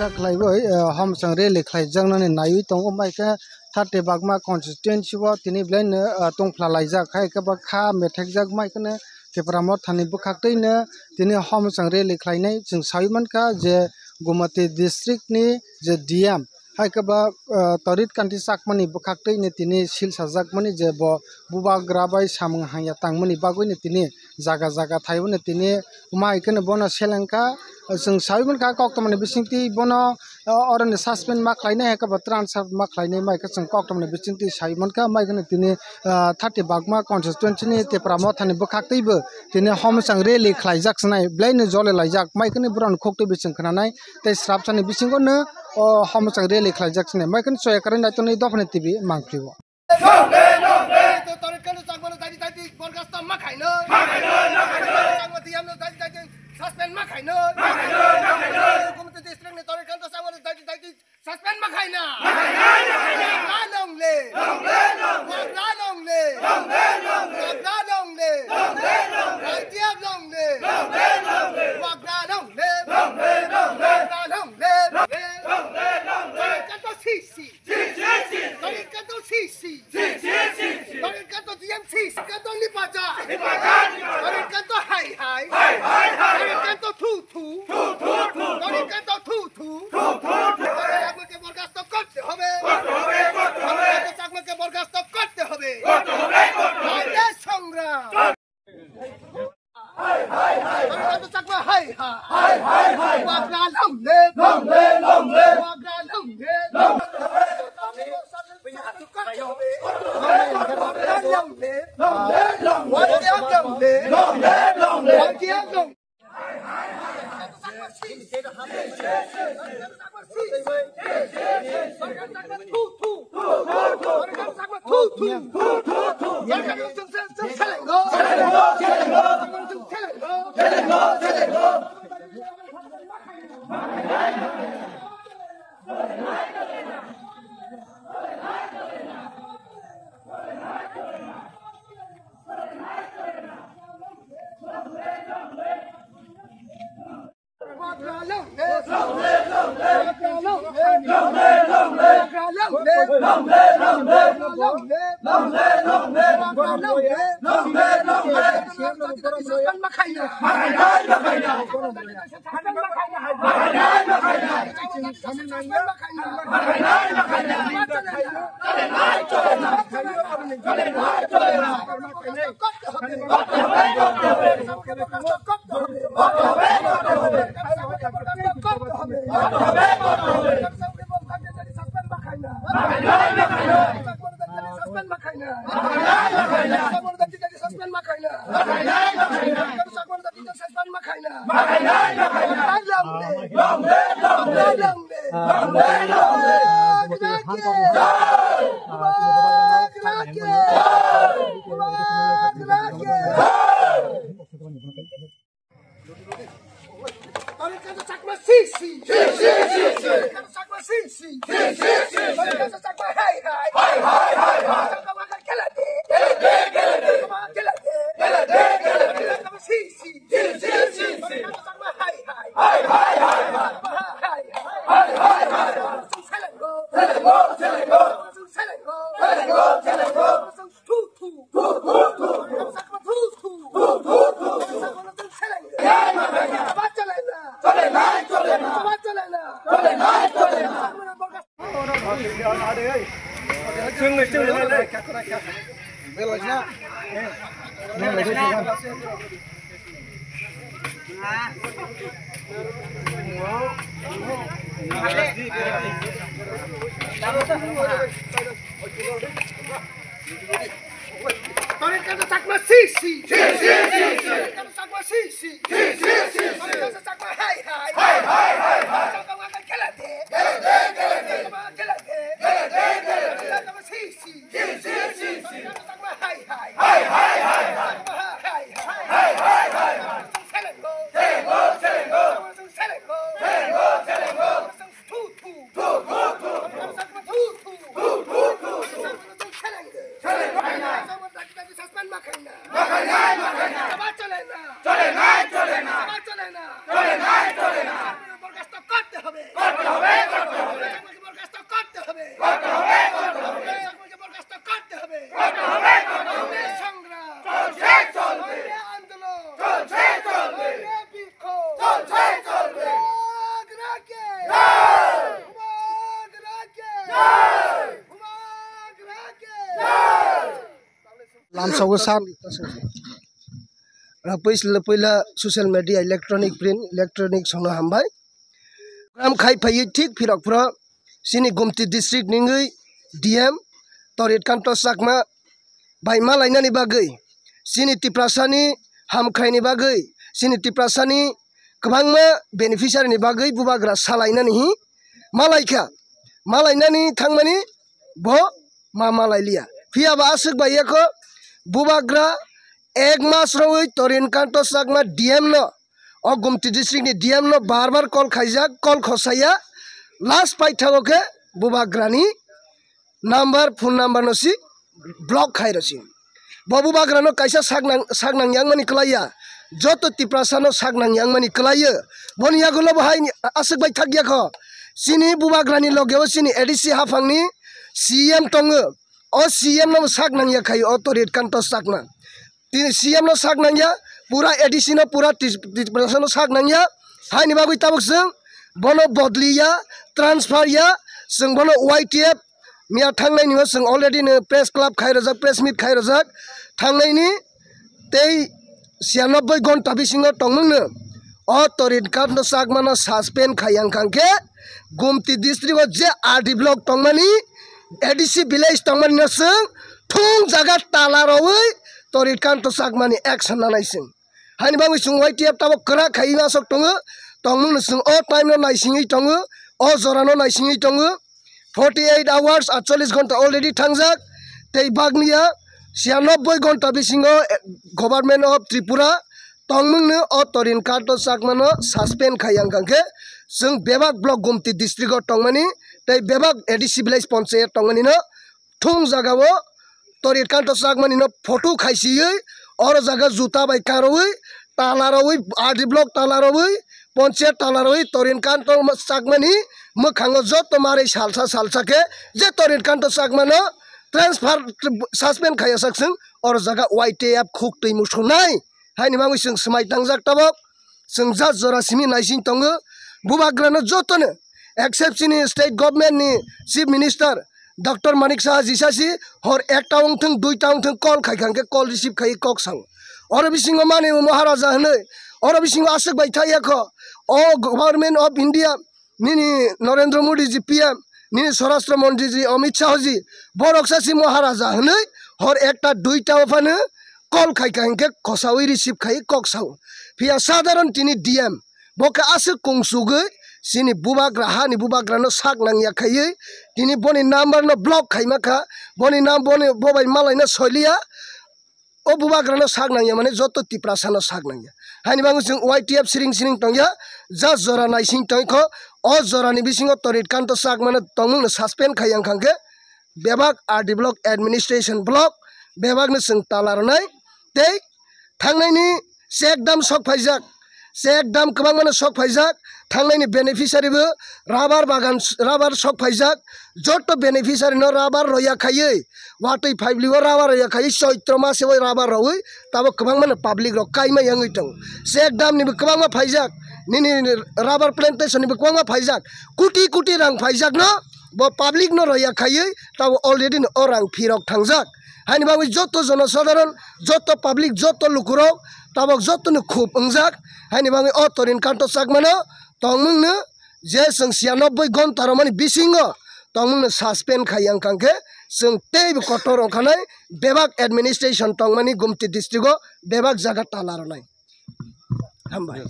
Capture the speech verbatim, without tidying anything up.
Khlaiwi, eh, homsang rally khlaijaknani naiwi tongo, mai khe thirty bagma constituency o tini belai no, eh, tongphla laijak, hai khe bo kha methekjak, mai kheno Tipra Motha ni bwkhaktwi no tini homsang rally khlainai. Chwng sawi mankha je Gumati district ni je D M, hai khe bo, eh, Torit Kanti Chakma ni bwkhaktwi no tini sil sajakmani je bo bubagra bai samung hamya tangmani bagwi no tini jaga jaga thaiwi no tini mai kheno bono selengkha. Chwng sawi mankha koktwmani bisingtwi bono, o, oroni suspend ma khlainai, hai khe bo transfer ma khlainai, mai khe chwng koktwmani bisingtwi sawi mankha. Mai kheno tini, ah, thirty bagma constituency ni Tipra Motha ni bwkhaktwibo tini homsang rally khlaijak swnai, belai no jole laijak, mai kheno borokni khuktwi bising khwnanai tei srapsani bisingo no o homsang rally khlaijak swnai, mai kheno Choyakarwi Naitonwi Dophani T V mangpli o. Torit Kanto Chakmano daidi daidi borgasto ma khainai. Chakma D M no daidi daidi suspend ma khainai. Gumati district ni Torit Kanto Chakmano daidi daidi suspend ma khaina. Wagra longle. Wagra longle. Wagra longle. Wagra longle. Wagra longle. Torit Kanto sisi. Torit Kanto sisi. Torit Kanto D M sisi. Kanto ni paja. Torit Kanto hai hai. Torit Kanto thu thu. Torit Kanto thu thu. Chakmake borgasto korte hobe. Chakmake borgasto korte hobe. Hai hai songram. Hai, hai, hai, hai. Hai, hai, hai. Wagra longle. Longle, longle. Wagra longle. Longle, longle. Wagra longle. Longle, longle. Wagra longle. Longle, longle. Wagra longle. Chakma sisi. Chakma sisi. Chakma hai hai. Hai hai hai hai. Chakma hai khela de. Khela de, khela de. Chakma khela de. Khela de, khela de. Chakma sisi. Sisi, sisi. Chakma hai hai. Hai hai hai hai. Chakma hai hai. Hai hai hai hai. Selengo. Selengo, selengo. Selengo, selengo. Thu, thu. Thu, thu, thu. Sakma thu, thu. Thu, thu, thu. Sakma thu, thu. Chale na. Chale na. Chale na. Chale na. Chale na. Sakma borkas. Torit Kanto Chakma sisi. Sisi, sisi. Torit Kanto Chakma sisi. Sisi, sisi. Torit Kanto Chakma hai hai. Hai hai hai hai. Chakma khela de. Khela de, khela de. Chakma khela de. Khela de, khela de. Chakma sisi. Sisi, sisi. Torit Kanto Chakma hai hai. Hai hai hai hai. Chakma hai hai. Hai hai hai hai. Selengo. Selengo, selengo. Selengo, selengo. Selengo, selengo. Thu, thu. Thu, thu, thu. Sakma thu, thu. Thu, thu, thu. Sakma thu, chale. Chale, chale na. Sakma dagi, dagi, saspan ma khaina. Ma khaina, ma khaina. Sabha chale na. Chale na, chale na. Sabha chale na. Chale na, chale na. Sakma borkas to Sogo sab. Puila puila social media, electronic, print, electronic songno hambai. Program khai phaiwi thik phirok phro chini Gumti district ningwi D M Torit Kanto Chakma bai malainani bagwi, chini Tiprasani hamkhraini bagwi, chini Tiprasani kwbangma beneficiary ni bagwi bubagra salainani hi malaikha, malainani thangmani bo ma malailiya. Phiya ba aswk bai yakho bubagra ek mas rowi Torin Kanto Chakma D M no, o Gumti district ni D M no bar bar call khaijak, call khosaya, last paithago khe bubagrani number, phone number no si block khai rw si. Bo bubagrano kaisa sak nang, sak nang yang mani kwlaiya, joto Tiprasano sak nang yang mani kwlaiyo. Boni yagulo bo hai aswk bai thak yakho. Chini bubagrani logeo chini A D C haphangni C M tongo. O C M no sak nang ya khai o Torit Kanto Chakma. Tini C M no sak nang ya, pura A D C no, pura Tis-, Tiprasano sak nang ya. Haini bagwi tabuk chwng bono bodli ya, transfer ya, chwng bono Y T F miya thangnai ni o chwng already no press club khai rojak, press meet khai rojak. Thangnai ni tei siyanoboi gonta bisingo tongmung no o Torit Kanto Chakma no suspend khai yang khan khe Gumti district o je R D block tongmani, A D C village tongmani no chwng thung jaga tala rowi Torit Kanto Chakma ni action nanai chwng. Haini bagwi chwng Y T F tabuk kwrak khai aswk tongo, tongmung no chwng o time no naisingwi tongo, o jora no naisingwi tongo. Forty eight hours, atchollish ghonta already thangjak, tei bagniya siyanoboi ghonta bisingo, eh, Government of Tripura tongmungno o Torin Kanto Chakmano suspend khai yang kha khe, chwng bebak block Gumti district o tongmani tei bebak A D C village panchayat tongmani no thung jaga o Torit Kanto Chakmani no photo khaisiwi, oro jaga juta bai karwi, tala rwi, R D block tala rwi, ponche tala rwi, Torit Kanto Chakmani mwkhango joto marwi salsa salsa khe je Torit Kanto Chakmano transfer, suspend khaiya sak chwng oro jaga Y T F khuk twi musunai. Haini bagwi chwng swmai tangjak tabok. Chwng jat jora simi naising tongo. Bubagrano jotono, except chini state government ni chief minister Doctor Manik Saha jisasi hor ekta wngthwng, duita wngthwng call khai kha hwnkhe call receive khai kok sao. Oro bisingo mani Maharaja hwnwi, oro bisingo aswk bai thai yakho. O Government of India, nini Narendra Modi ji P M, nini Swarashtra Mantri ji Amit Shah ji, borok sasi Maharaja hwnwi hor ekta duita o phano call khai kha hwnkhe khosaui receive khai kok sao. Phiya sadharon tini D M, bo khe aswk kungsugwi chini bubagra, hani bubagrano sak nangya khaiwi tini boni number no block khaima kha, boni nam, boni, bo bai malaina soiliya. O bubagrano sak nangya mane joto Tiprasano sak nangya. Haini bagwi chwng Y T F siring siring tongya, ja jora naising tongkho, o jorani bisingo Torit Kanto Chakmano tongmungno suspend khai yang kha hwnkhe bebak R D block, administration block, bebakno chwng tala rwnai tei thangnaini check dam sok phaijak, check dam kwbangmano sok phaijak, thangnaini beneficiary bo rubber bagan, rubber sok phaijak, joto beneficiary no rubber roya khaiwi, watwi phaibli o rubber roya khaiwi Choitro mase o rubber rowi tabok kwbangmano public rok kaima yangwi tongo. Check dam ni bo kwbangma phaijak, nini rubber plantation ni bo kwbangma phaijak, kuti kuti rang phaijak no bo public no roya khaiwi tabok already no o rang phirok thangjak. Haini bagwi joto jonosadharon, joto public, joto lukurok tabok joto no khub wngjak. Haini bagwi o Torin Kanto Chakmano tongmungno je chwng siyanoboi gonta romani bisingo tongmungno suspend khai yang kha hwnkhe chwng teibo kotor wngkhanai, bebak administration tongmani Gumti district o bebak jaga tala rwnai. Hambai.